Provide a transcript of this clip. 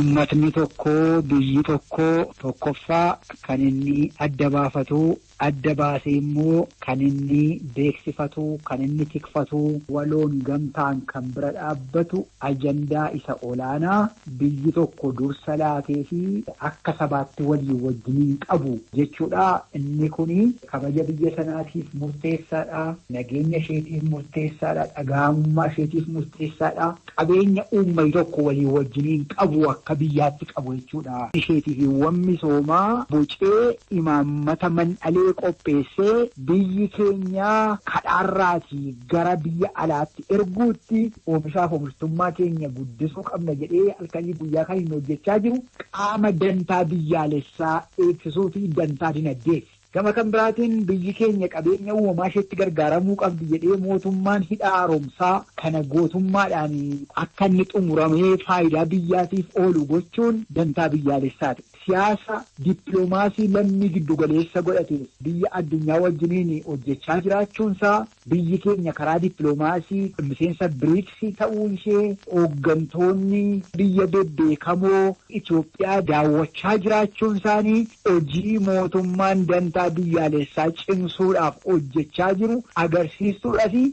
Uummatni tokko, biyyi tokko, tokkoffaa kan inni adda baafatu, adda baasee immoo kan inni beeksifatu, kan inni tikfatu, waloon gamtaan kan bira dhaabbatu ajandaa isa olaanaa biyyi tokko dursa laatee fi akka sabaatti walii wajjiniin qabu jechuudha. Inni kuni kabaja biyya sanaatiif murteessaadha. Nageenya isheetiif murteessaadha. Dhaga'amummaa isheetiif murteessaadha. Qabeenya uummanni tokko walii wajjiniin qabu akka biyyaatti qabu jechuudha. Isheetiifiiwwan misoomaa bocee imaammata mandhalee qopheessee biyyi keenya kadhaarraatii gara biyya alaatti erguutti oomishaaf oomishtummaa keenya guddisuu qabna jedhee halkanii guyyaa kan inni hojjechaa jiru qaama dantaa biyyaalessaa eegsisuu fi dantaa dinagdeeti. Gama kan biraatiin biyyi keenya qabeenya uumamaa isheetti gargaaramuu qabdi jedhee mootummaan hidha haaromsaa kana gootummaadhaan akka inni xumuramee faayidaa biyyaatiif oolu gochuun dantaa biyyaalessaati. Siyaasa dippiloomaasii lammii giddugaleessa godhate biyya addunyaa wajjiniin hojjechaa jiraachuunsaa, biyyi keenya karaa dippiloomaasii miseensa biriiksii ta'uu ishee, hooggantoonni biyya bebbeekamoo Itoophiyaa daawwachaa jiraachuun isaanii hojii mootummaan dantaa biyyaalessaa cimsuudhaaf hojjechaa jiru agarsiistuudhafi.